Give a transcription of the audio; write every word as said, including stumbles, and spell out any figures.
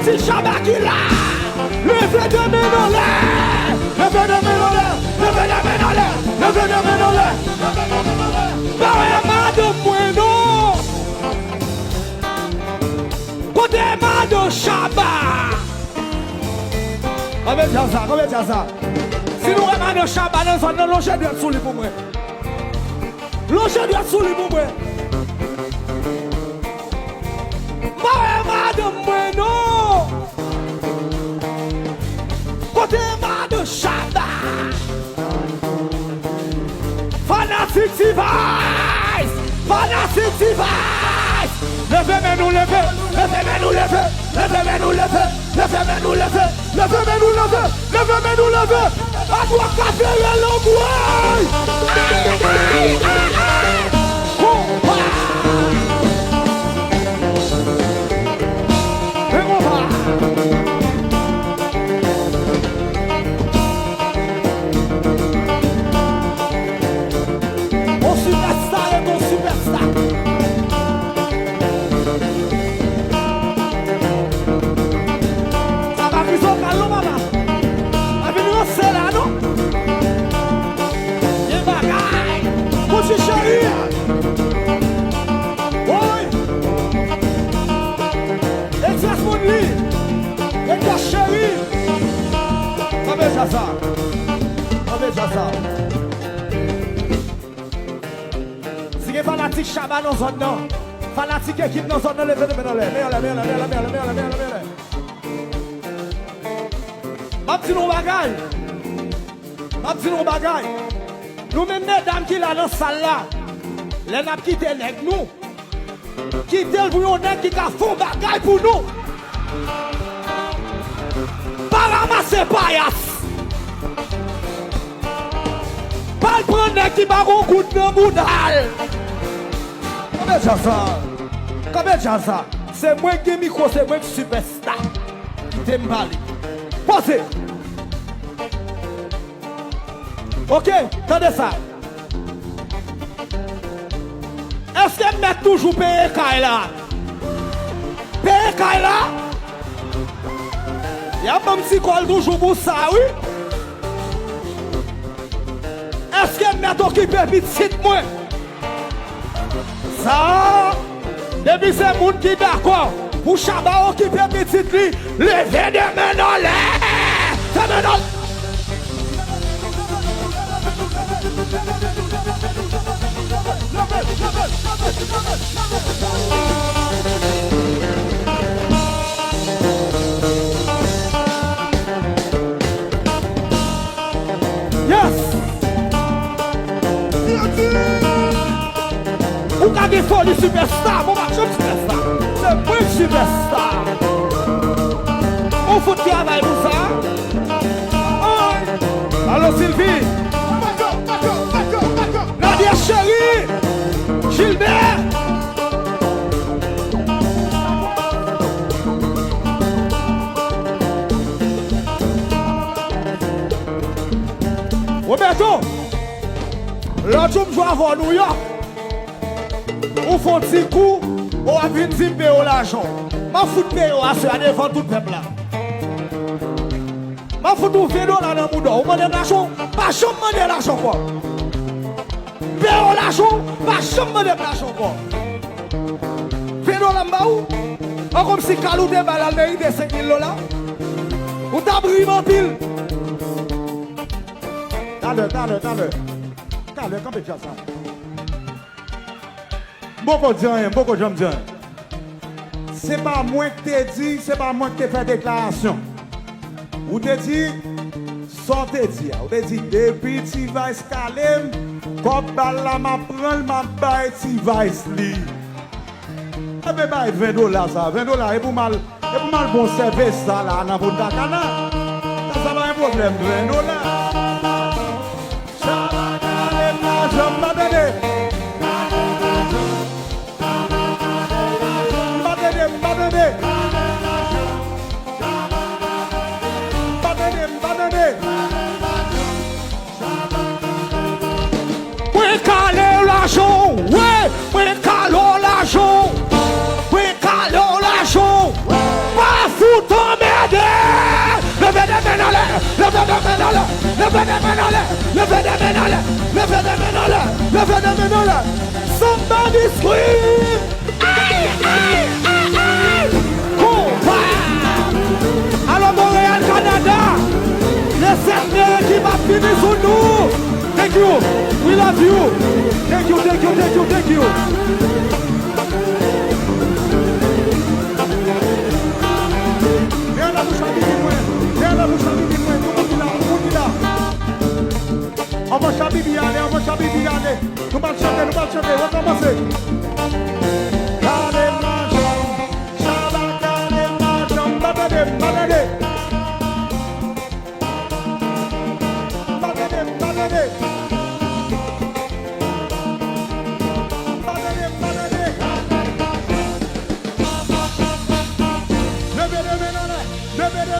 Ti Shabba ki la. Leve de men anlè. Leve de men anlè. Leve de men anlè. Leve de men anlè. Leve de men anlè. Ba wè madanm mwen non. Kote madanm Shabba? Kanpe djaz sa, kanpe djaz sa. Si nou wè madanm Shabba nan zòn nan, lonje dwèt sou li pou mwen. Lonje dwèt sou li pou mwen. M pa wè madanm mwen non. Kote madanm Shabba? Fanatik T-Vice! Fanatik T-Vice! Leve men nou leve! Leve men nou leve! Leve men nou leve! Leve men nou leve! Leve men nou leve! Leve men nou leve! Adwòt ka fere lanmwey! Konpa! Men konpa! On sipèsta ret on sipèsta. Sa pa kriz vokal non, papa. Pa vin ranse la, non. Gen bagay. Gucci cheri. Woy. Express Money. Express cheri. Kanpe djaz sa. Kanpe djaz sa. Si gen fanatik Shabba nan zòn nan, fanatik ekip nan zòn nan, leve men anlè, men anlè, men anlè. M ap di nou yon bagay. M ap di nou yon bagay. Nou menm medam ki la nan sal la, lè n ap kite nèg nou, kite l pou yon nèg ki ka fè yon bagay pou nou. Pa ranmase payas. Pa al pran nèg ki pa gon goud nan bouda l. Kanpe djaz sa. Kanpe djaz sa. Se mwen ki gen mikwo, se mwen ki sipèsta. Kite m pale. Poze. Ok, tande sa. Èske m mèt toujou peye kay la? Peye kay la? Y ap ban m ti kòb toujou pou sa, wi. Èske m mèt okipe pitit mwen? Sa, depi se moun ki dakò pou Shabba okipe pitit li, leve de men anlè! De men anlè! Yes! Ou ka gen foli sipèsta, bon, m ap jwenn sipèsta. Se mwen sipèsta. Ou fout travay pou sa. Alo, Sylvie. Nadia chérie. Gilbert. Roberto. Lòt jou m jwe avè w Nouyòk. Ou fè yon ti kou, ou ap vin di m peye w lajan w. M ap fout peye w aswè a devan tout pèp la. M ap fout ou ven dola nan mouda w. Ou mande m lajan w, pa janm mande lajan ankò. M peye w lajan w, pa janm mande m lajan ankò. Ven dola m ba ou, an kòmsi kal ou te ba l al merite senk mil dola. Ou t ap ri m anpil. Talè, talè, talè. Talè, kanpe djaz sa. M poko di anyen, m poko janm di anyen. Se pa mwen k te di, se pa mwen k te fè deklarasyon. Ou te di sa w te di a. Ou te di, depi T-Vice kale m, kòb bal la, m ap pran l, m ap bay T-Vice li. Enben, bay ven dola sa. Ven dola, e pou m al, e pou m al bon sèvis sa la nan Punta Cana. Sa, sa pa yon pwoblèm, ven dola. Sa pa kale m lajan, m pa tande. M pa tande, m pa tande. M pa tande, m pa tande. Mwen kale w lajan w, wi, mwen kale w lajan w, mwen kale w lajan w. Pa fout Leve de men anlè, leve de men anlè, leve de men anlè, leve de men anlè. Somebody scream! Ay, ay, ay, ay! Konpa! Alò, Montréal, Canada, le sept mai ki p ap fini sou nou. Thank you. We love you. Thank you, thank you, thank you, thank you. Dèyè labouch a bibi mwen. Dèyè labouch a bibi mwen. Tout moun ki la, tout moun ki la. Anvan Chabibi ale, anvan Chabibi ale. Nou pral chante, nou pral chante. Rekòmanse. Gade madanm, Shabba gade madanm. Pa tande, pa tande. Pa tande, pa tande.